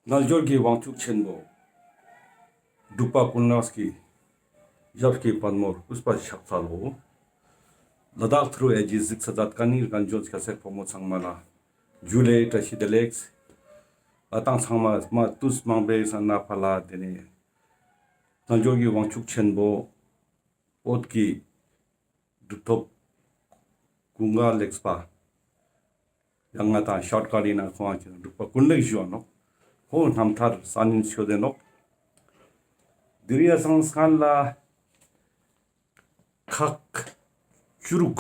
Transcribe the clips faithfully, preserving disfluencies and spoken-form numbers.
རྣལ་འབྱོར་གྱི་དབང་ཕྱུག་ཆེན་པོ་འབྲུག་པ་ཀུན་ལེགས་ཀྱི་ཞབས་ཀྱི་པད་མོར་གུས་པ་ཕྱག་འཚལ་ལོ། ལ་དྭགས་ཐུ་རུ་ཨེ་ཇི་གཟིགས་ས་མཛད་མཁན་ནི་རྒན་གཞོན་སྐྱ་སེར་ཕོ་མོ་ཚང་མ་ལ་ཇུ་ལེ་བཀྲ་ཤིས་བདེ་ལེགས། ང་ཏང་ཚང་མ་མ་དུས་མང་པོའི་སང་ན་ཕར་ལ་དེ་ནས་རྣལ་འབྱོར་གྱི་དབང་ཕྱུག་ཆེན་པོ་བོད་ཀྱི་གྲུབ་ཐོབ་ཀུན་དགའ་ལེགས་པ། ཡང་ང་ཏང་ཤོར་ཀ་ཊ་ཡིན་ན་ཁོང་ཁྱེད་འབྲུག་པ་ཀུན་ལེགས་ཞུ་བ་ནོག། ཁོང་རྣམ་ཐར་སང་ཉིན་ཤོད་དེ་ནོག། དེ་རིང་ཡ་སང་སྔན་ལ་ཁག་བཅུ་དྲུག་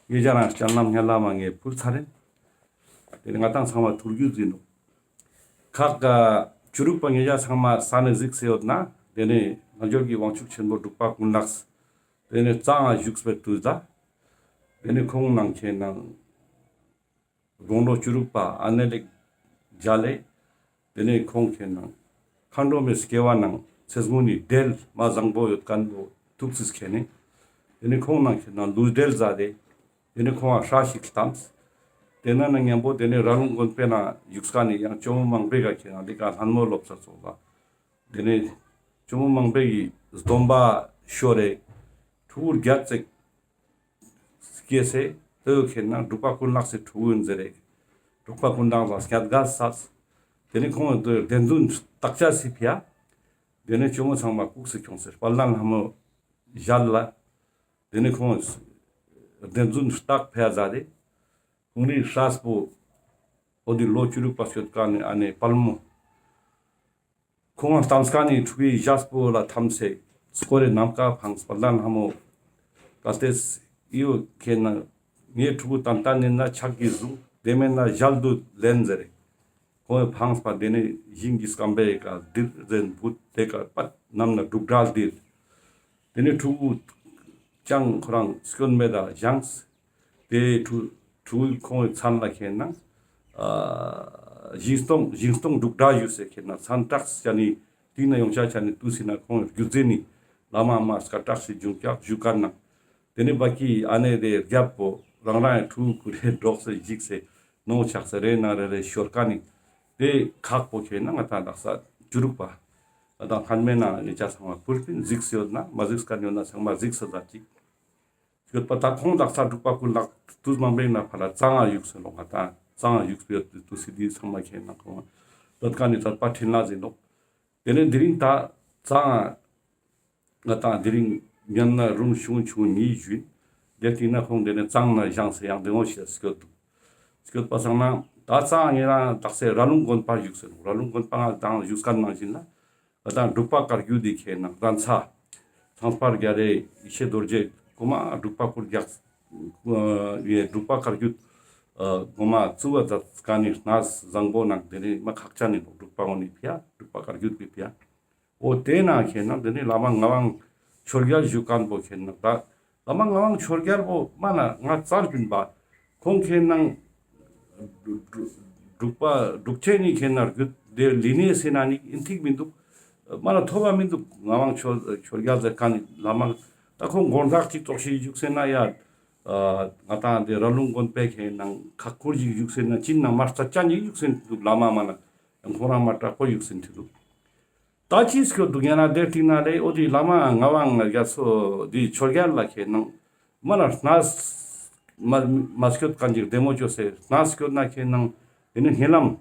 ངེད་ཅག་རང་སྤྱན་ལམ་སྔན་ལ་མ་ངས་ཕུལ་ཚར་ཡིན། དེ་ནི་ང་ཏང་ཚང་མ་ཐུགས་རྒྱུས་ཡིན་ནོག། ཁག་བཅུ་དྲུག་པ་ངེད་ཅག་ཚང་མ་ས་ནས་གཟིགས་སེ་ཡོད་ན། དེ་ནི་རྣལ་འབྱོར་གྱི་དབང་ཕྱུག་ཆེན་པོ་འབྲུག་པ་ཀུན་ལེགས། དེ་ནི་གཙང་ང་བཞུགས་པའི་དུས་ད། དེ་ནི་ཁོང་ནང་ཁྱེད་ནང་དགུང་ལོ་བཅུ་དྲུག་པ་ཨ་ནེ་ལེགས་མཇལ་ལེ། དེ་ནས་ཁོང་ཁྱེད་ནང་མཁའ་འགྲོ་མའི་སྐྱེ་བ་ནང་ཚེ་སྔོན་ནི་འབྲེལ་མ་བཟང་པོ་ཡོད་མཁན་པོ་ཐུགས་སྲིད་ཁྱེད་ནས། དེ་ནས་ཁོང་ནང་ཁྱེད་ནང་ལུས་འབྲེལ་མཛད་དེ། དེ་ནས་ཁོང་ང་སྲས་ཤིག་བལྟམས། དེ་ན་ན་མཉམ་པོ་དེ་ནས་ར་ལུང་དགོན་པའི་ནང་བཞུགས་མཁན་ནི་ཡང་ཇོ་མོ་མང་པོའི་ག་ཁྱེད་ནང་འདི་ག་ལྷན་མོ་སློབ་ས་ཚོགས་ལ། དེ་ནས་ཇོ་མོ་མང་པོའི་གི་སྡོམ་པ་ཤོར་རེ། ཕྲུ་གུ་བརྒྱད་ཙིག་སྐྱེས་སེ། དེ་ཁྱེད་ནང་འབྲུག་པ་ཀུན་ལེགས་སི་ཕྲུ་གུ་ཡིན་ཟེར་རེ། འབྲུག་པ་ཀུན་ལེགས་ལ་སྐྱ་དགའ་ས། དེ་ནས་ཁོང་བདེན་རྫུན་བརྟག་དཔྱད་སི་ཕི་ཡ། དེ་ནས་ཇོ་མོ་ཚང་མ་སྐུགས་སེ་ཁྱོངས་སེ་དཔལ་ལྡན་ལྷ་མོ་ཞལ་ལ། དེ་ནས་ཁོང་བདེན་རྫུན་བརྟག་ཕི་ཡ་ཟ་རེ། ཁོང་རི་སྲས་པོ་འོ་དེ་ལོ་བཅུ་དྲུག་པ་སྐྱོད་ཀ་ནས་ཨ་ནེ་དཔལ་མོ། ཁོང་ལ་བལྟམས་ཀ་ནས་ཕྲུ་གུའི་ཞབས་པོ་ལ་འཐམས་སེ་སྐོར་རེ་ནམ་མཁའ་འཕངས་པ་ལ་ལྷ་མོ་གལ་ཏེ་ཡོད་ཁྱེད་ན་ངའི་ཕྲུ་གུ་ཏན་ཏན་ཡིན་ན་ཕྱག་གིས་བཟུང་། དེ་མེད་ན་ཞལ་དུ་ལེན་ཟེར་རེ། ཁོང་ངི་འཕངས་པ་དེ་ནས་ཞིང་གི་སྐམ་པའི་ཀ་ལྡིར་ཟེར་བུད་དེ་ཀ་པད་གནམ་ན་འབྲུག་སྒྲ་ལྡིར། དེ་ནས་ཕྲུ་གུ་ཅང་ཁོ་རང་སྐྱོན་མེད་ད་བཞེངས། དེ་ཕྲུ་ཕྲུ་གུ་ཁོང་གི་མཚན་ལ་ཁྱེད་ན་ཨ་ཞིང་སྟོང་ཞིང་སྟོང་འབྲུག་སྒྲ་ཞུས་སེ་ཁྱེད་ན་མཚན་གྲགས་ཅན་ནི་དེ་ན་ཡོང་ཆ་ཅན་ནི་དུས་སི་ན་ཁོང་གི་རྒྱུད་འཛིན་ནི་བླ་མ་མ་སྐད་གྲགས་སི་འབྱུང་ཀྱག་ཞུ་ཀ་ན། དེ་ནས་བ་ཀི་ཨ་ནེ་དེ་རྒྱབ་པོ་རང་རང་ཡི་ཕྲུ་གུ་རེ་འགྲོགས་སེ་འཇིགས་སེ་ནོ་ཆགས་སེ་རེ་ན་རེ་རེ་ཤོར་ཀ་ནི་དེ་ཁག་པོ་ཁྱེད་ན་ང་ཏང་དག་ས་བཅུ་དྲུག་པ་ང་ཏང་ལྷན་མེད་ན་ནི་ཅག་ཚང་མ་ཕུལ་པིན་གཟིགས་སེ་ཡོད་ན་མ་གཟིགས་ཀ་ནི་ཡོད་ན་ཚང་མ་གཟིགས་སེ་ད་ཅིག་ཡོད་པ། ད་ཁོང་དག་ས་འབྲུག་པ་ཀུན་ལེགས་དུས་མང་པོའི་ནང་ཕར་ལ་གཙང་ང་བཞུགས་སེ་ནོག། ང་ཏང་གཙང་ང་བཞུགས་པའི་དུས་སི་དེ་ཚང་མ་ཁྱེད་ན་ཁོང་ལོད་ཀ་ནི་ད་པ་ཕྲིན་ལ་ཟིན་ནོག། དེ་ནས་དེ་རིང་ད་གཙང་ང་ང་ཏང་དེ་རིང་ཉམས་ན་རུང་ཆུང་ཆུང་ཉིས་ཞུ་ཡིན། དེ་སྟིང་ན་ཁོང་དེ་ནས་གཙང་ན་བཞེངས་སེ་ཡང་དེ་ངོ་ཤེས་སྐྱོད་འདུག། སྐྱོད་པ་སང་ན་ད་གཙང་ངེད་རང་དག་སེ་ར་ལུང་དགོན་པ་བཞུགས་སེ་ནོག། ར་ལུང་དགོན་པ་ང་ཏང་བཞུགས་ཀ་ནང་བཞིན་ལ། ང་ཏང་འབྲུག་པ་བཀའ་བརྒྱུད་དེ་ཁྱེད་ན་རང་ཚ་ཚངས་པར་རྒྱ་རས་ཡེ་ཤེས་རྡོ་རྗེ་གོ་མ་འབྲུག་པ་བཀའ་བརྒྱུད་ཡེ་འབྲུག་པ་བཀའ་བརྒྱུད་གོ་མ་བཙུགས་པ་ད་ཀ་ནི་གནས་བཟང་པོ་ནང་དེ་ནི་མ་ཁག་ཅན་ནི་འབྲུག་པ་འོ་ནི་ཕི་ཡ་འབྲུག་པ་བཀའ་བརྒྱུད་པའི་ཕི་ཡ། འོ་དེ་ན་ཁྱེད་ན་དེ་ནི་བླ་མ་ངག་དབང་ཆོས་རྒྱལ་བཞུགས་མཁན་པོ་ཁྱེད་ན་ད་བླ་མ་ངག་དབང་ཆོས་རྒྱལ་པོ་མ་ན་ང་ཙར་བྱུང་པ་ཁོང་ཁྱེད་ན་འབྲུག་པ་འབྲུག་ཆེན་ནི་ཁྱེད་ན་རྒྱུད་དེ་ལི་ནེ་སེ་ན་ནི་ཨིན་ཐིག་མི་འདུག། མ་ན་ཐོབ་པ་མི་འདུག། ངག་དབང་ཆོས་ཆོས་རྒྱལ་ཟེར་མཁན་ནི་བླ་མ་ད་ཁོང་དགོན་བདག་ཅིག་ཙོགས་ཤིག་བཞུགས་སེ་ན་ཡ་ང་ཏང་དེ་ར་ལུང་དགོན་པའི་ཁྱེད་ན་ཁག་ཁུར་ཞིག་བཞུགས་སེ་ན་ཅིན་ན་མ་རྩ་ཅན་ཞིག་བཞུགས་སེ་འདུག། བླ་མ་མ་ན་ཁོང་རང་མ་དྲག་པོ་བཞུགས་སེ་འདུག། ད་ཅི་སྐྱོད་འདུག་ཡང་ན་དེ་སྟིང་ན་ལེ་འོ་དེ་བླ་མ་ངག་དབང་རྒྱ་མཚོ་དེ་ཆོས་རྒྱལ་ལ་ཁྱེད་ནང་མ་ན་གནས་མ་མ་སྐྱོད་གང་ཅིག་བདེ་མོ་བཅོས་སེ་གནས་སྐྱོད་ན་ཁྱེད་ནང་དེ་ནི་ཉེ་ལམ་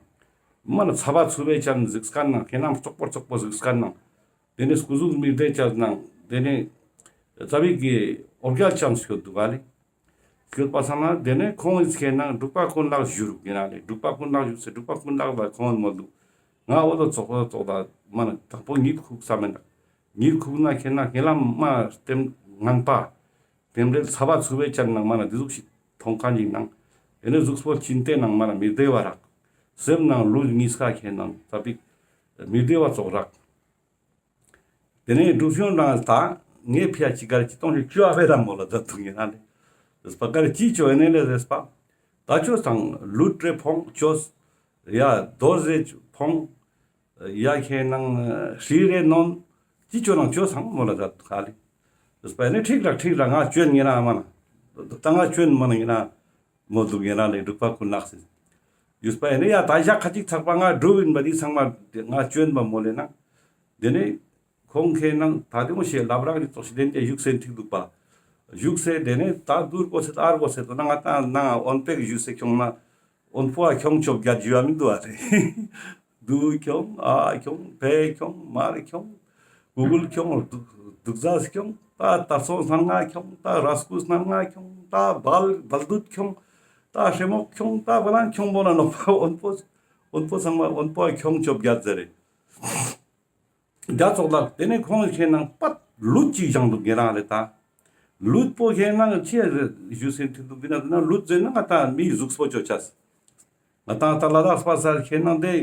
མ་ན་ཚ་བ་ཚུ་བའི་ཅན་གཟིགས་མཁན་ནང་ཉེ་ལམ་བཙོག་པོ་བཙོག་པོ་གཟིགས་མཁན་ནང་དེ་ནི་སྐུ་གཟུགས་མི་བདེ་ཅན་ནང་དེ་ནི་རྩ་བའི་གི་འོ་བརྒྱལ་ཅན་སྐྱོད་འདུག་ག་ལེ། སྐྱོད་པ་སང་ན་དེ་ནས་ཁོང་གིས་ཁྱེད་ན་འབྲུག་པ་ཀུན་ལེགས་བཞུགས་ཡིན་ན་ལེ། འབྲུག་པ་ཀུན་ལེགས་བཞུགས་སེ་འབྲུག་པ་ཀུན་ལེགས་ལ་ཁོང་མོལ་འདུག། ང་འོ་དོ་ཙོགས་འོ་དོ་ཙོགས་ལ་མ་ན་དང་པོ་གཉིད་ཁུག་ས་མེད་ན། གཉིད་ཁུག་ན་ཁྱེད་ན་ཉེ་ལམ་མ་རྟེན་ངན་པ་རྟེན་འབྲེལ་ཚ་བ་ཚུ་བའི་ཅན་ནང་མ་ན་འདི་ཟུག་ཞིག་མཐོང་མཁན་ཞིག་ནང་དེ་ནས་གཟུགས་པོ་ཅི་སྟེ་ནང་མ་ན་མི་བདེ་བ་རག། སེམས་ནང་ལུས་གཉིས་ཀ་ཁྱེད་ནང་ཙ་པིག་མི་བདེ་བ་ཙོགས་རག། དེ་ནས་འབྲུག་གཞུང་རང་ད་ངའི་ཕི་ཡ་ཅི་གར་ཅི་གཏོང་ཞིག་བཅོ་ཨ་བེ་ར་མོ་ལ་ད་ཐུག་ཡིན་ན་ལེ། ཟེར་པ་གར་ཅི་བཅོ་ཡིན་ནས་ལེ་ཟེར་པ། ད་བཅོ་སང་ལུད་རེ་ཕོང་བཅོས། ཡ་རྡོ་རེ་ཕོང་། ཡ་ཁྱེད་ནང་ཧྲི་རེ་ནོན། ཅི་བཅོ་ནང་བཅོ་སང་མོ་ལ་ད་ཐུག་ག་ལེ། ཟེར་པ་ཡིན་ནས་ཁྲིག་ར་ཁྲིག་ར་ང་བཅོན་ཡིན་ན་མ་ན། ད་ང་བཅོན་མ་ན་ཡིན་ན། མོ་འདུག་ཡིན་ན་ལེ་འབྲུག་པ་ཀུན་ལེགས་སི། ཡུས་པ་ཨེ་ནེ་ཡ་ད་ཞག་ཁ་ཅིག་ཚག་པ་ང་འགྲུབ་ཡིན་པ་འདི་ཚང་མ་ང་སྐྱོན་པ་མོལ་ལེ་ན། དེ་ནེ་ཁོང་ཁེ་ནང་ད་དེ་མོ་ཞེས་ལབ་རག་ལི་ཙོགས་ཤིག་དེ་ནེ་བཞུགས་སེ་ཐིག་འདུག་པ། བཞུགས་སེ་དེ་ནེ་ད་དུར་གོ་སེ་ཨར་གོ་སེ་དོ་ན་ང་ད་ནང་འོན་པེག་བཞུགས་སེ་ཁྱོང་ན་འོན་པོ་ཨ་ཁྱོང་ཆོབ་རྒྱ་བརྒྱུད་ཡ་མི་འདུག་ཨ་རེ། དུ་ཁྱོང་ཨ་ཁྱོང་ཕེ་ཁྱོང་མར་ཁྱོང་གུ་གུལ་ཁྱོང་དུག་དུག་ཟས་ཁྱོང་ད་དར་སོང་སྣང་ང་ཁྱོང་ད་ར་སྐུ་སྣང་ང་ཁྱོང་ད་བལ་བལ་དུད་ཁྱོང་ད་ཧྲེ་མོག་ཁྱོང་ད་བ་ལང་ཁྱོང་པོ་ན་ནོག་པ། འོན་པོ་འོན་པོ་ཚང་མ་འོན་པོ་ཨ་ཁྱོང་ཆོབ་རྒྱ་ཟེར་རེ། རྒྱ་ཙོགས་ལ་དེ་ནེ་ཁོང་ཁེ་ནང་པད་ལུད་ཅིག་བཞེངས་འདུག་ཉེ་རང་ལེ་ད། ལུད་པོ་ཁེ་ནང་ཅི་ཞུ་སེ་ཐིག་འདུག་ཡིན་ན་ལུད་ཟེར་ན་ང་ད་མིའི་གཟུགས་པོ་ཅོ་ཅས། ང་ད་ད་ལ་དྭགས་པ་སར་ཁེ་ནང་དེ་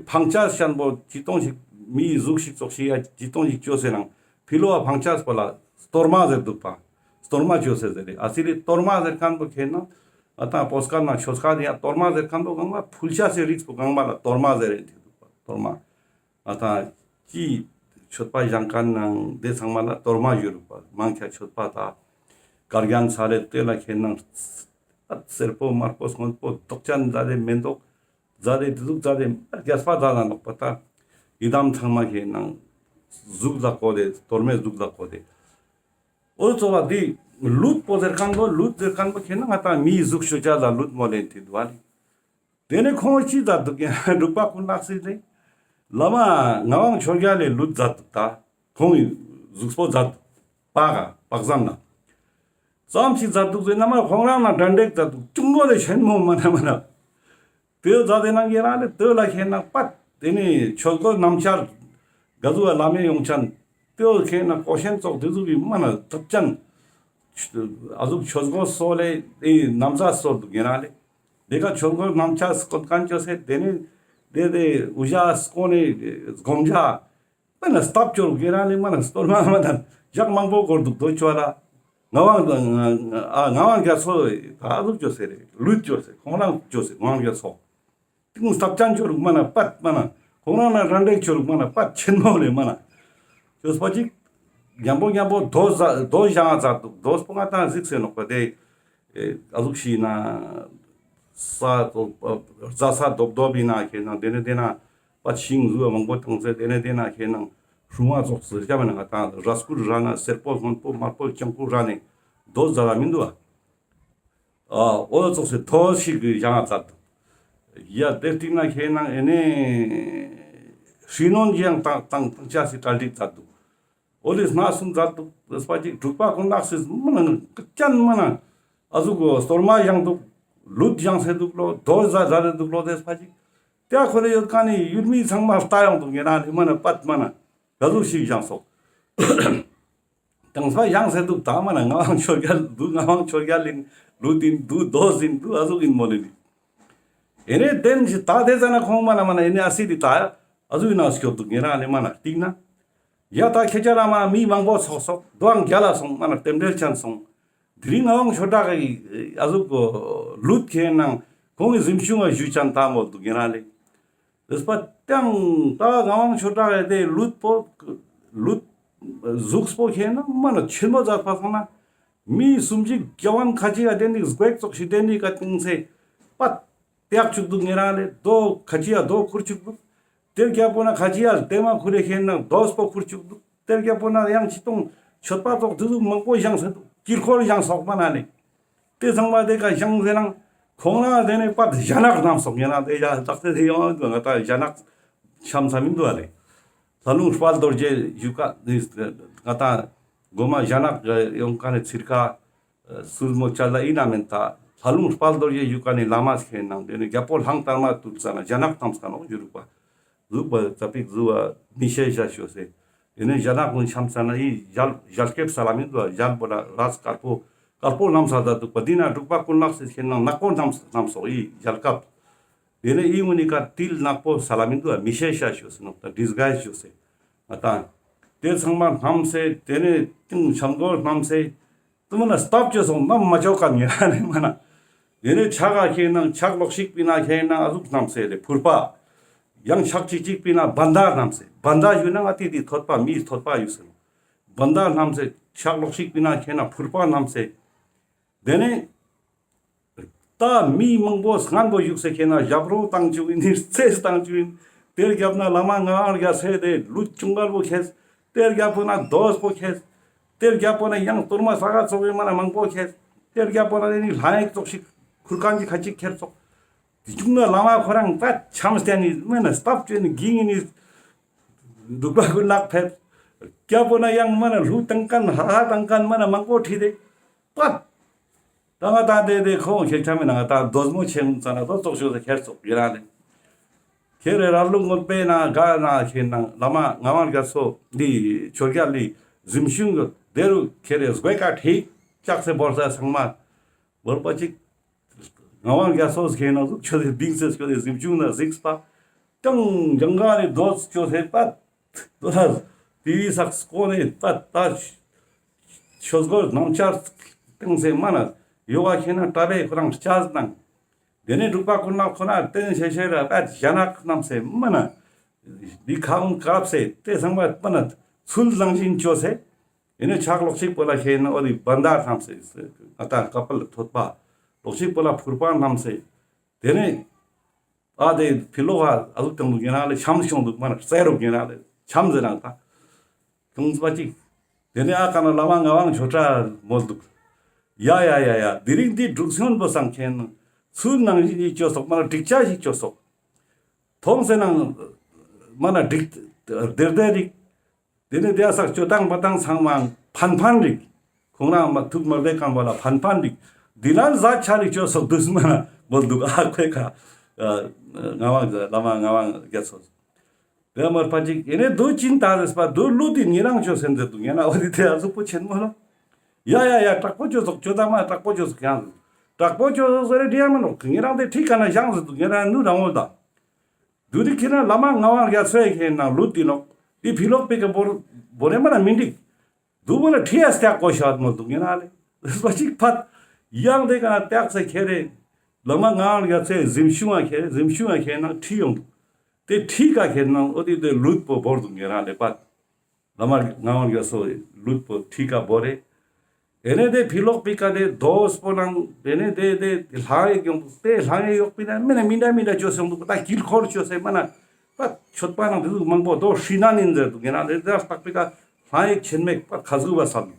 ཕང་ཅས་ཤན་པོ་ཅི་སྟོང་ཞིག་མིའི་གཟུགས་ཤིག་ཙོགས་ཤིག་ཡ་ཅི་སྟོང་ཞིག་ཅོ་སེ་ནང་ཕི་ལོ་བ་ཕང་ཅས་པོ་ལ་གཏོར་མ་ཟེར་འདུག་པ། གཏོར་མ་ཅོ་སེ་ཟེར་རེ་ཨ་སི་ལི་གཏོར་མ་ཟེར་མཁན་པོ་ཁེ་ནང་ང་ད་པོ་སྐར་ན་ཆོས་ཁ་དེ་ཡ་གཏོར་མ་ཟེར་མཁན་པོ་གང་མ་ཕུལ་ཅས་སི་རིགས་པོ་གང་མ་ལ་གཏོར་མ་ཟེར་རེ་ཐིག་འདུག་པ་གཏོར་མ། ང་ད་ཅི་མཆོད་པ་བཞེངས་མཁན་ནང་དེ་ཚང་མ་ལ་གཏོར་མ་ཞུ་རུག་པ། མང་ཆེ་མཆོད་པ་ད་དཀར་རྒྱན་ཚ་རེ་དེ་ལ་ཁེ་ནང་སེར་པོ་དམར་པོ་སྔོན་པོ་མདོག་ཅན་མཛད་དེ་མེ་མདོག་མཛད་དེ་དེ་ཟུག་མཛད་དེ་རྒྱས་པ་མཛད་ན་ནོག་པ། ད་ཡི་དམ་ཚང་མ་ཁེ་ནང་གཟུགས་ལ་གོ་དེ་གཏོར་མའི་གཟུགས་ལ་གོ་དེ། འོ་ཙོགས་པ་དེ་ལུད་པོ་ཟེར་མཁན་པོ་ལུད་ཟེར་མཁན་པོ་ཁེ་ནང་ང་ད་མིའི་གཟུགས་ཅོ་ཅས་ལ་ལུད་མོལ་ལེ་ཐིག་འདུག་ཨ་ལེ། དེ་ནེ་ཁོང་ཅི་མཛད་འདུག་ཡང་འབྲུག་པ་ཀུན་ལེགས་སི་ལེ། བླ་མ་ངག་དབང་ཆོས་རྒྱལ་ལེ་ལུད་མཛད་འདུག་ད། ཁོང་གི་གཟུགས་པོ་མཛད་འདུག་པ་ག་པགས་ཟམ་ན། ཙམ་ཞིག་མཛད་འདུག་ཟེར་ན་མ་ཁོང་རང་ན་དྲན་འགྲིག་མཛད་འདུག་ཅུང་གོ་ལེ་ཆེན་མོ་མ་ན་མ་ན། དེ་མཛད་དེ་ནང་གི་རང་ལེ་དེ་ལ་ཁེ་ནང་པད་དེ་ནེ་ཆོས་སྒོ་སྣམ་སྦྱར་ག་ཟུག་བླ་མའི་ཡོང་ཅན་དེ་ཁེ་ནང་གོ་ཤེན་ཙོགས་དེ་ཟུག་གི་མ་ན་ཐབས་ཅན། ཨ་ཟུག་ཆོས་སྒོ་སོ་ལེ་དེ་ནམ་ཟ་སོ་འདུག་ཡིན་ན་ལེ། དེ་ཀ་ཆོས་སྒོ་ནམ་ཆ་སྐོན་མཁན་ཅོ་སེ་དེ་ནེ་དེ་དེ་འུ་ཞ་སྐོ་ནེ་སྒོམ་ཞ་མ་ན་སྟབས་ཅོ་རུག་ཡིན་ན་ལེ་མ་ན་སྟོར་མ་མ་ན་ཞག་མང་པོ་འགོར་འདུག་དོ་ཅོ་ལ། ངག་དབང་ཨ་ངག་དབང་རྒྱ་མཚོ་ད་ཨ་ཟུག་ཅོ་སེ་རེ་ལུད་ཅོ་སེ་ཁོང་རང་ཅོ་སེ་ངག་དབང་རྒྱ་མཚོ། ཏིང་སྟབས་ཅན་ཅོ་རུག་མ་ན་པད་མ་ན་ཁོང་རང་ན་རང་འགྲིག་ཅོ་རུག་མ་ན་པད་ཆེན་མོ་ལེ་མ་ན། ཅོས་པ་ཅིག་ཉམ་པོ་ཉམ་པོ་དོ་ཟ་དོ་བཞེངས་ཙ་འདུག་དོ་སྤོ་ང་ཏང་གཟིགས་སེ་ནོག་པ་དེ། ཨ་ཟུག་ཤིག་ན་ས་རྫ་ས་རྡོབ་རྡོབ་ཡིན་ན་ཁེ་ནང་དེ་ནེ་དེ་ན་པད་ཤིང་ཟུ་བ་མང་པོ་བཏང་ཚེ་དེ་ནེ་དེ་ན་ཁེ་ནང་སྲུང་བ་ཙོགས་ཟེར་ཅ་མ་ན་ང་ཏང་ར་སྐུལ་ར་ན་སེར་པོ་སྔོན་པོ་དམར་པོ་ལྗང་ཁུ་ར་ནེ་དོ་ཟ་ར་མི་འདུག་ཨ། ཨ་འོ་ཙོགས་སེ་དོ་ཞིག་གི་བཞེངས་ཙ་འདུག་ཡ་དེ་སྟིང་ན་ཁེ་ནང་ཨེ་ནེ་ཧྲི་ནོན་ཅི་ཡང་བཏང་བཏང་བཏང་ཅ་སི་གྲ་སྒྲིག་ཙ་འདུག་འོ་དེ་སྣ་གསུམ་མཛད་འདུག་ཟེར་པ་ཅིག་འབྲུག་པ་ཀུན་ལེགས་སི་མ་ན་ཅན་མ་ན་ཨ་ཟུག་གོ་གཏོར་མ་བཞེངས་འདུག་ལུད་བཞེངས་སེ་འདུག་ལོ། དོ་ཟ་ཟ་རེ་འདུག་ལོ་ཟེར་པ་ཅིག་དེ་ཁོ་རེ་ཡོད་ཀ་ནི་ཡུལ་མི་ཚང་མ་ལྟ་ཡོང་འདུག་ཡིན་ན་ནི་མ་ན་པད་མ་ན་ག་ཟུག་ཞིག་བཞེངས་སོག་དང་ས་བཞེངས་སེ་འདུག་ད་མ་ན་ངག་དབང་ཆོས་རྒྱལ་འདུག་ངག་དབང་ཆོས་རྒྱལ་ཡིན་ལུད་ཡིན་འདུག་དོ་ཟིན་འདུག་ཨ་ཟུག་ཡིན་མོ་ལེ་ནི། ཨེ་ནེ་དེན་ཞིག་ད་དེ་ཙ་ན་ཁོང་མ་ན་མ་ན་ཨེ་ནེ་ཨ་སི་དི་ད་ཨ་ཟུག་ཡིན་ན་སྐྱོབ་འདུག་ཡིན་ན་ནི་མ་ན་སྟིང་ན། ཡ་ད་ཁྱེད་ཅག་ར་མ་མི་མང་པོ་ཚོགས་སོག་དོའང་རྒྱལ་ལ་སོང་མ་ན་རྟེན་འབྲེལ་ཅན་སོང་། དེ་རིང་ངག་དབང་ཆོས་གྲགས་ཀྱི་ཨ་ཟུག་ལུད་ཁེ་ནང་ཁོང་གི་གཟིམ་ཆུང་ང་ཞུ་ཅན་ད་མོ་འདུག་ཡིན་ན་ལེ། ལེས་པ་ཏང་ད་ངག་དབང་ཆོས་གྲགས་ཀྱི་དེ་ལུད་པོ་ལུད་གཟུགས་པོ་ཁེ་ནང་མ་ན་ཆེན་མོ་མཛད་པ་སོང་ན་མི་སུམ་ཅིག་སྐྱ་བོན་ཁ་ཅིག་ཡ་དེ་ནི་སྒོས་ཙོགས་ཤིག་དེ་ནི་ཀ་ཏིང་སེ་པད་ཏེག་ཅུག་འདུག་ཡིན་ན་ལེ། དོ་ཁ་ཅིག་ཡ་དོ་ཁུར་ཅུག་འདུག་དེར་རྒྱ་པོ་ན་ཁ་ཅིག་ཡ་ལྟེ་མ་ཁུར་རེ་ཁེ་ནང་དོ་སྤོ་ཁུར་ཅུག་འདུག་དེར་རྒྱ་པོ་ན་ཡང་ཅི་གཏོང་མཆོད་པ་ཙོགས་དེ་ཟུག་མང་པོ་བཞེངས་སེ་འདུག་དཀྱིལ་འཁོར་བཞེངས་སོག་མ་ན་ལེ། དེ་ཚང་མ་དེ་ཀ་བཞེངས་ཟེར་ནང་ཁོང་རང་དེ་ནེ་པད་ཞྭ་ནག་བསྣམས་སོག་ཡིན་ན་དེ་ཡ་ལྟག་དེ་དེ་ཡོང་ང་ཏང་ཞྭ་ནག་འཆམ་ས་མི་འདུག་ཨ་ལེ། ལྷ་ལུང་དཔལ་རྡོ་རྗེ་བཞུགས་ཀ་ང་ཏང་གོ་མ་ཞྭ་ནག་ཡོང་ཀ་ནེ་ཚིར་ཀ་སུར་མོ་ཅ་ལ་ཡིན་ན་མེན་ད་ལྷ་ལུང་དཔལ་རྡོ་རྗེ་བཞུགས་ཀ་ནེ་བླ་མ་ཁེ་ནང་དེ་ནེ་རྒྱལ་པོ་གླང་དར་མ་དུར་ཙ་ན་ཞྭ་ནག་བསྣམས་ཀ་ནོག་ཞུ་རུག་པ། ལུག་པ་ཙ་པིག་ཟུ་བ་མི་ཤེས་ཤ་ཤོ་སེ། ཡིན་ནའི་ཞྭ་ནག་ཀུན་འཆམ་ས་ན་ཡི་ཞལ་ཞལ་སྐེབས་ས་ལ་མི་འདུག་ཨ། ཞལ་པོ་ལ་རས་དཀར་པོ་དཀར་པོ་བསྣམས་ས་ད་འདུག་པ། འདི་ན་འབྲུག་པ་ཀུན་ལེགས་སི་ཁེ་ནང་ནག་པོ་བསྣམས་བསྣམས་སོག་ཡི་ཞལ་སྐབས། ཡིན་ནའི་ཡི་ངུ་ནི་ཀ་ཏིལ་ནག་པོ་ས་ལ་མི་འདུག་ཨ། མི་ཤེས་ཤ་ཤོ་སེ་ནོག་ད་ཌིས་གའིས་ཤོ་སེ། ང་ཏང་དེ་ཚང་མ་བསྣམས་སེ་དེ་ནེ་ཏིང་འཆམ་གོས་བསྣམས་སེ། དུ་མ་ན་སྟབས་ཅོས་སོང་ནམ་མ་ཅོ་ཀ་ཉེ་ར་ནི་མ་ན། དེ་ནེ་ཕྱག་ག་ཁེ་ནང་ཕྱག་ལོག་ཤིག་པི་ན་ཁེ་ནང་ཨ་ཟུག་བསྣམས་སེ་ལེ་ཕུར་པ། ཡང་ཕྱག་ཅིག་ཅིག་པི་ན་བྷན་དྷ་བསྣམས་སེ། བྷན་དྷ་ཞུ་ན་ང་ཏི་དི་ཐོད་པ་མིའི་ཐོད་པ་ཡོད་སེ་ནོག་བྷན་དྷ་བསྣམས་སེ་ཕྱག་ལོག་ཤིག་པི་ན་ཁེ་ནང་ཕུར་པ་བསྣམས་སེ། དེ་ནེ་ ད་མི་མང་པོ་སྔན་པོ་བཞུགས་སེ་ཁེ་ན་ཞབས་རོ་བཏང་བཅུག་ཡིན་ནི་རྩེས་བཏང་བཅུག་ཡིན། དེར་རྒྱབ་ན་བླ་མ་ངག་དབང་རྒྱ་མཚོས་དེ་ལུད་ཅུང་གལ་པོ་ཁེས། དེར་རྒྱབ་པོ་ན་རྡོས་པོ་ཁེས། དེར་རྒྱབ་པོ་ན་ཡང་གཏོར་མ་ས་ག་ཙོགས་པའི་མ་ན་མང་པོ་ཁེས། དེར་རྒྱབ་པོ་ན་དེ་ནི་ལྷ་ཡིག་ཙོགས་ཤིག་ཁུར་ཁན་གྱི་ཁ་ཅིག་ཁྱེར་ཙོགས། དེ་བྱུང་ན་བླ་མ་ཁོ་རང་ད་འཆམས་ཏེ་ནི་མ་ན་སྟབས་བཅོས་ནི་གིང་ནི་འབྲུག་པ་ཀུན་ལེགས་ཕེབས། རྒྱབ་པོ་ན་ཡང་མ་ན་ལྷུ་བཏང་ཁན་ཧ་ཧ་བཏང་ཁན་མ་ན་མང་པོ་ཁྲིད་དེ་པད། ད་ང་ད་དེ་དེ་ཁོང་ཁྱེར་ཆ་མེད་ན་ང་ད་རྡོས་མོ་ཆེན་ཙ་ན་རྡོ་ཙོགས་ཤོས་ཁྱེར་ཙོགས་ཡིན་ར་ལེ། ཁྱེར་རེ་ར་ལུང་ངོ་པེ་ན་ག་ན་ཁྱེར་ན་བླ་མ་ངག་དབང་རྒྱ་མཚོ་འདི་ཆོས་རྒྱལ་ལི་གཟིམ་ཆུང་ཡོད་དེ་རུ་ཁྱེར་རེ་སྒོས་ཀ་ཁྲིད་ལྕགས་སེ་བོར་ས་ཚང་མ་བོར་པ་ཅིག་ངག་དབང་རྒྱ་མཚོ་ཁྱེར་ན་ཟུག་ཆོས་དེ་བིང་སེ་ཆོས་དེ་གཟིམ་ཆུང་ན་གཟིགས་པ་ཀྱང་ཇང་ག་རེ་རྡོས་ཆོས་དེ་པད། དོ་ལ་དེ་བི་སག་སྐོ་ནེ་པད་ད་ཆོས་སྒོར་སྣང་ཆར་སྟེང་སེ་མ་ན་ཡོ་ག་ཁྱེར་ན་གྲྭ་པའི་ཁོ་རང་སྐྱ་ནང་། དེ་ནས་འབྲུག་པ་ཀུན་ལེགས་ཁོ་ན་བསྟན་ཤེས་ཤེས་ར་པད་ཞྭ་ནག་བསྣམས་སེ་མ་ན་འདི་ཁ་ཧུང་བཀབ་སེ་དེ་ཚང་མ་མ་ན་ཚུལ་བཟང་བཞིན་བཅོས་སེ། དེ་ནས་ཕྱག་ལོགས་ཤིག་པོ་ལ་ཁྱེར་ན་འོ་དེ་བྷན་དྷ་བསྣམས་སེ་ང་ད་ཀ་པལ་ཐོད་པ། ལོགས་ཤིག་པོ་ལ་ཕུར་པ་བསྣམས་སེ། དེ་ནས་ཨ་དེ་ཕི་ལོག་ཧ་ཨ་ཟུག་བཏང་འདུག་ཡིན་ན་ལེ་འཆམས་ཤོང་འདུག་མ་ན་རྩེ་རུག་ཡིན་ན་ལེ་འཆམས་ཟེར་ནང་ད། ཁྱོང་པ་ཅིག་དེ་ནས་ཨ་ཀ་ན་བླ་མ་ངག་དབང་ཆོས་གྲགས་མོལ་འདུག་ཡ་ཡ་ཡ་ཡ་དེ་རིང་འདི་འབྲུག་སྔོན་པོ་སང་ཁྱེར་ན་ཚུལ་ནང་བཞིན་གྱི་བཅོས་སོག་མ་ན་འགྲིག་ཆ་ཞིག་བཅོས་སོག་མཐོང་སེ་ནང་མ་ན་འགྲིག་བདེར་བདེར་རིག་དེ་ནས་དེ་སག་སྤྱོད་སྟངས་པ་དང་ཚང་མ་ཕན་ཕན་རིག་ཁོང་རང་མ་ཐུགས་མ་བདེ་ཁང་བ་ལ་ཕན་ཕན་རིག་འདི་ལ་ཟ་ཆ་རིག་ཆོས་སོགས་དུས་མ་ན་མོལ་འདུག་ཨ་ཁོས་ཁ་ངག་དབང་བླ་མ་ངག་དབང་རྒྱ་མཚོ། དེ་མར་ཕ་ཅིག་ཡེ་ནས་དུ་ཅིན་ད་རེས་པ་དུ་ལུ་དི་ཉེ་རང་ཆོས་སེམས་མཛད་འདུག་ཡང་ན་འོ་དི་དེ་ཨ་ཟུག་པོ་ཆེན་མོ་ལོ། ཡ་ཡ་ཡ་དྲག་པོ་ཆོས་སོགས་ཆོས་ད་མ་དྲག་པོ་ཆོས་སོགས་ཡང་དྲག་པོ་ཆོས་སོགས་ཟེར་རེ་འདི་ཡང་མ་ནོག་ཉེ་རང་དེ་ཁྲིད་ཀ་ན་བཞེངས་ཟེར་འདུག་ཉེ་རང་ནུ་རང་འོ་ད། དུ་དི་ཁྱེར་ན་བླ་མ་ངག་དབང་རྒྱ་མཚོ་ཡ་ཁྱེར་ན་ལུད་དི་ནོག་དི་ཕི་ལོག་པི་ཀ་བོར་བོར་རེ་མ་ན་མི་འགྲིག་དུ་བོ་ན་ཁྲི་ཡ་སྟེགས་གོ་ཤ་མོ་འདུག་ཉེ་ན་ལེ། པ་ཅིག་ཕད། ཡང་དེ་ཀ་ན་སྟེགས་སེ་ཁྱེར་རེ། བླ་མ་ངག་དབང་རྒྱ་མཚོའི་གཟིམ་ཆུང་ང་ཁྱེར་རེ་གཟིམ་ཆུང་ང་ཁྱེར་ན་ཁྲི་ཡོང་འདུག་དེ་ཁྲི་ཀ་ཁྱེར་ན་འོ་དི་དེ་ལུད་པོ་བོར་འདུག་ཉེ་ན་ལེ་པད། བླ་མ་ངག་དབང་རྒྱ་མཚོ་ལུད་པོ་ཁྲི་ཀ་བོར་རེ། ཨེ་ནེ་དེ་ཕི་ལོག་པི་ཀ་དེ་རྡོས་པོ་ནང་ཨེ་ནེ་དེ་དེ་ལྷ་ཡི་ཡོང་དུ་དེ་ལྷ་ཡི་ཡོག་པི་ན་མེ་ན་མི་འདྲ་མི་འདྲ་བཅོས་སེ་ཡོང་དུ་ད་དཀྱིལ་འཁོར་བཅོས་སེ་མ་ན་ད་མཆོད་པ་ནང་དེ་ཟུག་མང་པོ་དོ་ཧྲི་ན་ནིན་ཟེར་དུ་ངེ་ན་དེ་ད་ལྟག་པི་ཀ་ལྷ་ཡི་ཆེན་མེད་པ་ཁ་ཟུག་བ་སམ།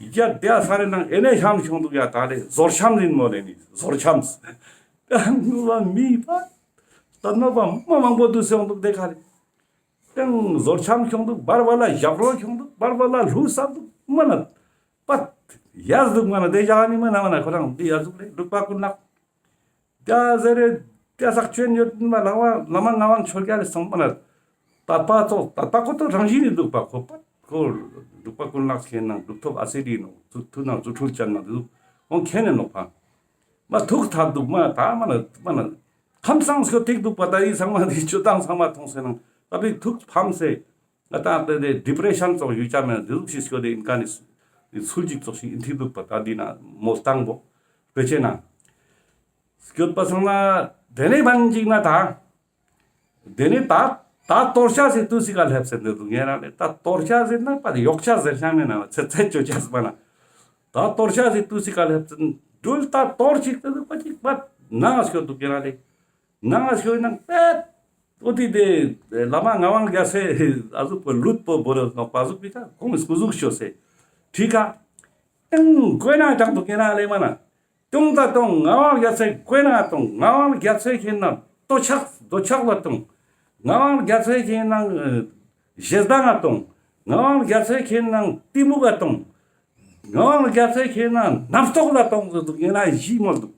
ཡ་དེ་ས་རེ་ནང་ཨེ་ནེ་ཤམ་ཤོང་དུ་ཡ་ད་རེ་ཟོར་ཤམ་ཡིན་མོ་ལེ་ནི་ཟོར་ཤམ། ད་ནུ་བ་མི་པ་ད་ནོ་བ་མ་མང་པོ་དུ་སེ་ཡོང་དུ་དེ་ཁ་རེ། ཏང་ཟོར་ཆམ་ཁྱོང་འདུག་བར་བར་ལ་ཞབས་རོ་ཁྱོང་འདུག་བར་བར་ལ་ལྷུ་སབ་འདུག་མ་ན། པད། ཡ་ཟུག་མ་ན་དེ་ཞག་ནི་མ་ན་མ་ན་ཁོ་རང་འདི་ཡ་ཟུག་ལེ་འབྲུག་པ་ཀུན་ལེགས། དེ་ཟེར་རེ་དེ་སག་ཆོས་ཡོད་མ་ལ་བ་བླ་མ་ངག་དབང་ཆོས་རྒྱལ་ལེ་སོང་མ་ན། དད་པ་ཙོགས་དད་པ་ཁོ་ཏོ་རང་བཞིན་ནི་འདུག་པ་ཁོ་པད་ཁོ་འབྲུག་པ་ཀུན་ལེགས་ཁྱེན་ན་འབྲུག་ཐོབ་ཨ་སི་རི་ནོ་ཐུགས་ན་རྫུ་འཕྲུལ་ཅན་ན་འདུག་ཁོང་ཁྱེན་ནི་ནོ་པ། མ་ཐུགས་ཐད་འདུག་མ་ད་མ་ན་མ་ན། ཁམས་སངས་ཤོ་ཐིག་འདུག་པ་ད་ཡི་ཚང་མ་དེ་ཆོས་དང་ཚང་མ་མཐོང་སེ་ནང་ད་པི་ཐུགས་ཕམ་སེ་ང་ད་དེ་དེ་ཌི་པི་རེ་ཤན་ཙོགས་ཡོད་ཅ་མེད་དེ་ཟུག་ཤིག་ཤོ་དེ་ཨིན་ཀ་ནི་ཚུལ་ཅིག་ཙོགས་ཤིག་ཨིན་ཐིག་འདུག་པ་ད་འདི་ན་མོ་སྟངས་པོ་དཔེ་ཆེ་ན་སྐྱོད་པ་སང་ན་དེ་ནས་བན་ཅིག་ན་ད་དེ་ནས་ད་ད་གཏོར་ཆ་ཟེར་དུས་སི་ཀ་ལྷེབ་སེ་འདི་འདུག་ངེ་རང་ལས་ད་གཏོར་ཆ་ཟེར་ན་པ་ཡོག་ཆ་ཟེར་ཤ་མེད་ན་ཚེ་ཚེ་ཅོ་ཆ་ཟེར་པ་ན། ད་གཏོར་ཆ་ཟེར་དུས་སི་ཀ་ལྷེབ་སེ་འདུལ་ད་གཏོར་ཅིག་ཏུ་འདུག་པ་ཅིག་པ་ནང་ང་སྐྱོད་འདུག་ཡིན་ན་ལེ། ནང་ང་སྐྱོད་ནང་པད། འོ་དེ་དེ་བླ་མ་ངག་དབང་རྒྱ་མཚོའི་ཨ་ཟུག་པོ་ལུད་པོ་བོར་ནོག་པ་ཟུག་པི་ཀ་ཁོང་སྐུ་ཟུག་ཤོ་སེ། ཁྲི་ཀ། ཏང་བཀོད་ན་དྲག་འདུག་ཡིན་ན་ལེ་མ་ན། ཏོང་ད་ཏོང་ངག་དབང་རྒྱ་མཚོའི་བཀོད་ན་ཏོང་ངག་དབང་རྒྱ་མཚོའི་ཁྱེན་ན་འདོད་ཆགས་འདོད་ཆགས་ལ་ཏོང་། ངག་དབང་རྒྱ་མཚོའི་ཁྱེན་ན་ཞེ་སྡང་ང་ཏོང་། ངག་དབང་རྒྱ་མཚོའི་ཁྱེན་ན་གཏི་མུག་ག་ཏོང་། ངག་དབང་རྒྱ་མཚོའི་ཁྱེན་ན་རྣམ་རྟོག་ལ་ཏོང་ཟེར་འདུག་ཡིན་ན་བཞི་མོལ་འདུག་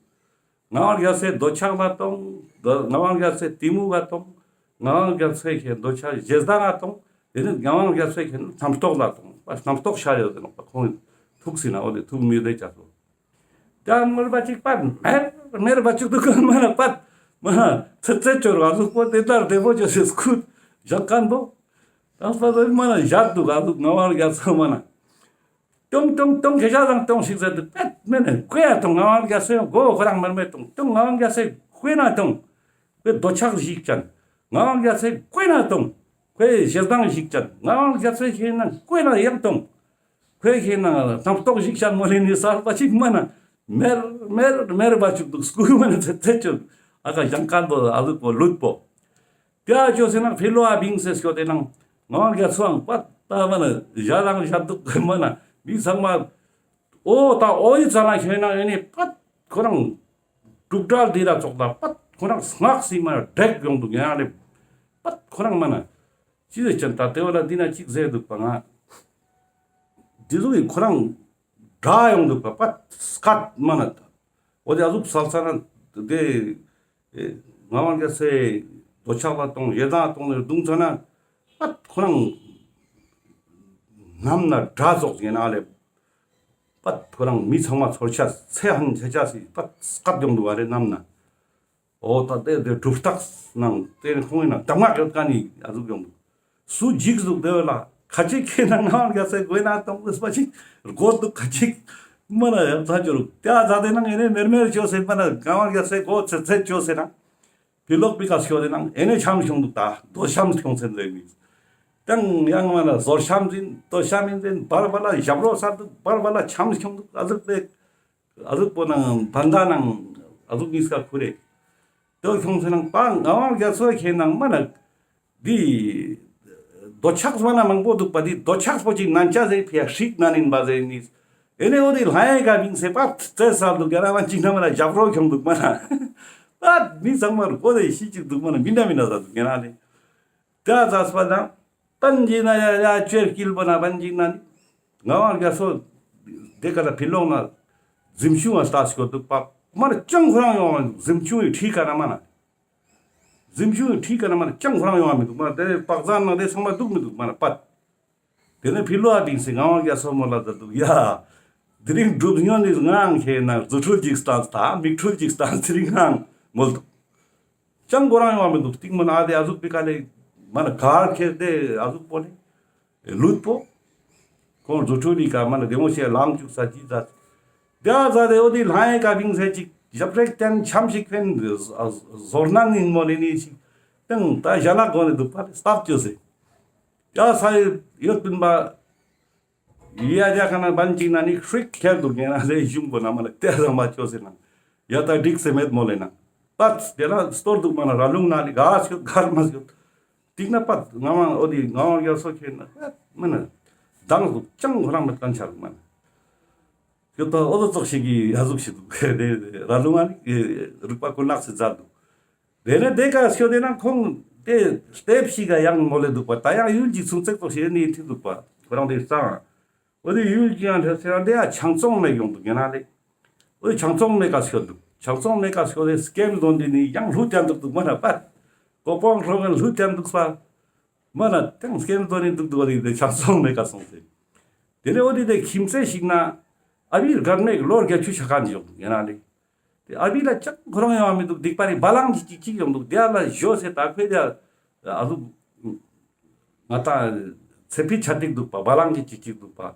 ངག་དབང་རྒྱ་མཚོའི་འདོད་ཆགས་ལ་ཏོང་། ངག་དབང་རྒྱ་མཚོའི་གཏི་མུག་ག་ཏོང་། ངག་དབང་རྒྱ་མཚོའི་ཁྱེན་འདོད་ཆགས་ཞེ་སྡང་ང་ཏོང་། དེ་ནི་ངག་དབང་རྒྱ་མཚོའི་ཁྱེན་རྣམ་རྟོག་ལ་ཏོང་། རྣམ་རྟོག་ཤར་ཡོད་དེ་ནོག་པ་ཁོང་ཐུགས་སི་ན་འོ་དེ་ཐུགས་མི་བདེ་ཅག་སོ། ད་མོལ་པ་ཅིག་པ་མེར་མེར་པ་ཅིག་ཏུ་ཀུན་མ་ན་པད་མ་ན་ཚེ་ཚེ་ཅོར་བ་ཟུག་པོ་དེ་ལྟར་བདེ་པོ་ཅོ་སེ་སྐུད་བཞག་ཁན་པོ། ད་པ་ད་མ་ན་བཞག་འདུག་ག་ཟུག་ངག་དབང་རྒྱ་མཚོ་མ་ན། ཏོང་ཏོང་ཏོང་ཁྱེད་ཅག་དང་ཏོང་ཞིག་ཟེར་དུ་པད་མེ་ནེ་བཀོད་ཡ་ཏོང་ངག་དབང་རྒྱ་མཚོའི་མགོ་ཁོ་རང་མར་མེ་ཏོང་ཏོང་ངག་དབང་རྒྱ་མཚོའི་བཀོད་ན་ཏོང་། བཀོད་འདོད་ཆགས་ཞིག་ཅན། ངག་དབང་རྒྱ་མཚོའི་བཀོད་ན་ཏོང་། བཀོད་ཞེ་སྡང་ཞིག་ཅན། ངག་དབང་རྒྱ་མཚོའི་ཁྱེན་ན་བཀོད་ན་ཡང་ཏོང་། བཀོད་ཁྱེན་ན་རྣམ་རྟོག་ཞིག་ཅན་མོ་ལེ་ནི་སལ་པ་ཅིག་མ་ན། མེར་མེར་མེར་བ་ཅུག་འདུག་སྐུ་མ་ན་ཚེ་ཚེ་ཅུག་ཨ་ཀ་ཞང་ཀར་པོ་ཨ་ལུག་པོ་ལུད་པོ། ཏེ་ཨ་ཅོ་སེ་ན་ཕི་ལོ་ཨ་བིང་སེ་སྐྱོ་ཏེ་ནང་ང་རྒྱ་ཚོའང་པད་ད་མ་ན་ཞལ་ལང་ཞལ་འདུག་མ་ན་མི་ཚང་མ་འོ་ད་འོ་ཡི་ཙ་ན་ཁྱོད་ན་ཨེ་ནི་པད་ཁོ་རང་དུག་དྲལ་དི་ར་ཙོགས་ད་པད་ཁོ་རང་སྔགས་སི་མ་ན་དྲེག་ཡོང་འདུག་ཡང་ལེ། པད་ཁོ་རང་མ་ན་ཅི་ཟེར་ཅན་ད་ཏེ་བ་ལ་འདི་ན་ཅིག་ཟེར་འདུག་པ་ང་། འདི་ཟུག་གི་ཁོ་རང་དྲག་ཡོང་འདུག་པ་པད་སྐད་མ་ན་ད། འོ་དེ་ཨ་ཟུག་སལ་ས་ན་དེ་ཨེ་ངག་དབང་རྒྱལ་སྲས་འདོད་ཆགས་ལ་གཏོང་ཡེ་དང་གཏོང་ནས་རྡུང་ཚ་ན་པད་ཁོ་རང་ནམ་ན་དགྲ་ཙོགས་ཡིན་ན་ལེ། པད་ཁོ་རང་མི་ཚང་མ་ཚོར་ཆ་ཚེ་ཧན་ཆ་ཆ་སི་པད་སྐད་ཡོང་འདུག་བ་རེ་ནམ་ན། འོ་ད་དེ་དེ་གྲུབ་རྟགས་ནང་དེ་ཁོང་ཡིན་ན་གདམས་ངག་ཡོད་ཀ་ནི་ཨ་ཟུག་ཡོང་འདུག་སུ་འཇིགས་ཟུག་དེ་བས་ལ་ཁ་ཅིག་ཁེ་ན་ངག་དབང་རྒྱལ་སྲས་དགོས་ན་གཏོང་དགོས་པ་ཅིག་དགོས་འདུག་ཁ་ཅིག་མ་ན་ཡང་ཚ་ཅོ་རུག་ཏེ་ཨ་ཚ་དེ་ནང་ཨེ་ནེ་མེར་མེར་ཅོ་སེ་མ་ན་ངག་དབང་རྒྱལ་སྲས་དགོས་ཚེ་ཚེ་ཅོ་སེ་ན་ཕི་ལོག་པི་ཀ་སྐྱོ་དེ་ནང་ཨེ་ནེ་འཆམ་ཤོང་འདུག་ད་རྡོ་འཆམ་ཁྱོང་སེ་འདུག་མི་ཏང་ཡང་མ་ན་ཟོར་འཆམ་ཡིན་རྡོ་འཆམ་ཡིན་ཏེ་བར་བར་ལ་ཞབས་རོ་ས་འདུག་བར་བར་ལ་འཆམ་ཤོང་འདུག་ཨ་ཟུག་དེ། ཨ་ཟུག་པོ་ནང་བན་ད་ནང་ཨ་ཟུག་གཉིས་ཀ་ཁུ་རེ། དེ་ཁྱོང་ཚེ་ནང་པ་ངག་དབང་རྒྱ་མཚོ་ཁྱེད་ནང་མ་ན་འདི་འདོད་ཆགས་མ་ན་མང་པོ་འདུག་པ་འདི་འདོད་ཆགས་པོ་ཅིག་ནན་ཆ་ཟེར་ཕི་ཡ་ཧྲིག་ནན་ཡིན་པ་ཟེར་ནི། ཨེ་ནེ་འོ་དེ་ལྷ་ཡི་ཀ་མིང་ཟེར་པ་ཙེ་ས་འདུག་ག་ར་བ་ཅིག་ན་མ་ན་ཞབས་རོ་ཁྱོང་འདུག་མ་ན། ཨ་མི་ཚང་མ་རུ་གོ་དེ་ཤི་ཅིག་འདུག་མ་ན་མི་འདྲ་མི་འདྲ་ཟ་འདུག་ག་ན་ལེ། ཏེ་ཨ་ཙ་སྤ་དང་། ཏན་ཇི་ན་ཡ་ཡ་ཅོས་ཀིལ་པ་ན་པན་ཇི་ན་ནི། ངག་དབང་རྒྱ་མཚོ། དེ་ཀ་ལ་ཕི་ལོག་ན། གཟིམ་ཆུང་ང་ལྟ་སྐྱོ་འདུག་པ། མ་ན་ཅང་ཁོ་རང་ཡོང་བ་འདུག་གཟིམ་ཆུང་ཡི་ཁྲི་ཀ་ན་མ་ན། གཟིམ་ཆུང་ཡི་ཁྲི་ཀ་ན་མ་ན་ཅང་ཁོ་རང་ཡོང་བ་མི་འདུག་མ་ན་དེ་པག་ཙ་ན་དེ་ཚང་མ་འདུག་མི་འདུག་མ་ན་པད། དེ་ནས་ཕི་ལོག་ཨ་དིང་སེ་ངག་དབང་རྒྱ་མཚོ་མོལ་ལ་ད་འདུག་ཡ། དེ་རིང་སྒྲུབ་ཉོན་ནི་ངའང་ཁྱེད་ན་རྫུ་འཕྲུལ་ཅིག་སྟངས་ད་མིག་འཕྲུལ་ཅིག་སྟངས་དེ་རིང་ངའང་མོལ་འདུག་ཅང་གོ་རང་ཡོང་བ་མི་འདུག་སྟིང་མ་ན་ཨ་དེ་ཨ་ཟུག་པི་ཀ་ལེ་མ་ན་གར་ཁྱེར་ཏེ་ཨ་ཟུག་པོ་ལེ་ལུད་པོ། ཁོང་རྫུ་འཕྲུལ་ལི་ཀ་མ་ན་བདེ་མོ་ཞེ་ལང་བཅུག་ས་ཅི་ཟ། དེ་ཨ་ཟ་དེ་འོ་དེ་ལྷ་ཡི་ཀ་བིང་ས་ཅིག་ཞབས་རེག་ཏན་འཆམ་ཞིག་ཕན་ཟོར་ན་ནིན་མོ་ལེ་ནི་ཞིག་ཏང་ད་ཞ་ལག་གོ་ནས་འདུག་པ་ལེ་སྟབས་བཅོས་སེ། ཡ་ས་ཡོད་པིན་པ། ཡ་ཡ་ཁ་ན་བན་ཅིག་ན་ནི་ཧྲིག་ཁྱེར་འདུག་ངེ་ན་ལེ་གཞུང་པོ་ན་མ་ལ་ཏེ་རང་མ་ཅོ་སེ་ན། ཡ་ད་འགྲིག་སེ་མེད་མོ་ལེ་ན། པད་དེ་ལ་སྟོར་འདུག་མ་ན་ར་ལུང་ན་ལེ་ག་སྐྱོད་གར་མ་སྐྱོད། ཏིག་ན་པད་ང་མང་འོ་དི་ང་མང་རྒྱ་མཚོ་ཁྱེར་ན་པད་མ་ན། མདང་འདུག་ཅང་ཁོ་རང་མེད་ཀན་ཆ་རུག་མ་ན། སྐྱོད་ད་འོ་དོ་ཙོག་ཞིག་གི་ཡ་ཟུག་ཞིག་འདུག་དེ་ར་ལུང་ན་ནི་རིག་པ་ཀུན་ལེགས་སེ་མཛད་འདུག་དེ་ནས་དེ་ཀ་སྐྱོད་དེ་ན་ཁོང་དེ་ལྟེབ་ཞིག་ག་ཡང་མོ་ལེ་འདུག་པ། ད་ཡང་ཡུལ་གྱི་ཚུན་ཚད་ཙོག་ཞིག་ནི་ཡིན་ཐིག་འདུག་པ། ཁོ་རང་དེ་གཙང་། འོ་དེ་ཡུལ་གྱི་ཡང་ཐེ་སེ་རང་དེ་ཡང་ཆང་བཙོང་མེད་ཡོང་འདུག་ཡིན་ན་ལེ། འོ་དེ་ཆང་བཙོང་མེད་ཀ་སྐྱོད་འདུག་ཆང་བཙོང་མེད་ཀ་སྐྱོད་དེ་སྐེམ་དོན་དེ་ནི་ཡང་ལྷུ་ཏན་འདུག་འདུག་མ་ན་པ། ཀོ་པོང་ཁྲོ་གན་ལྷུ་ཏན་འདུག་པ། མ་ན་ཏང་སྐེམ་དོན་ནི་འདུག་འདུག་པ་དེ་ཆང་བཙོང་མེད་ཀ་སོང་སེ། དེ་ནས་འོ་དེ་དེ་ཁྱིམ་མཚེས་ཤིག་ན་ཨ་བི་རྒན་མེད་ལོ་བརྒྱད་ཅུ་ཆ་ཁན་ཡོང་འདུག་ཡིན་ན་ལེ། དེ་ཨ་བི་ལ་ཅང་ཁོ་རང་ཡོང་བ་མི་འདུག་སྡིག་པ་རེ་བ་ལང་གི་ཅིག་ཅིག་ཡོང་འདུག་དེ་ལ་ཞོ་སེ་ད་ཁོས་དེ་ཨ་ཟུག་ང་ད་ཚེ་ཕི་ཆ་ཏིག་འདུག་པ། བ་ལང་གི་ཅིག་ཅིག་འདུག་པ།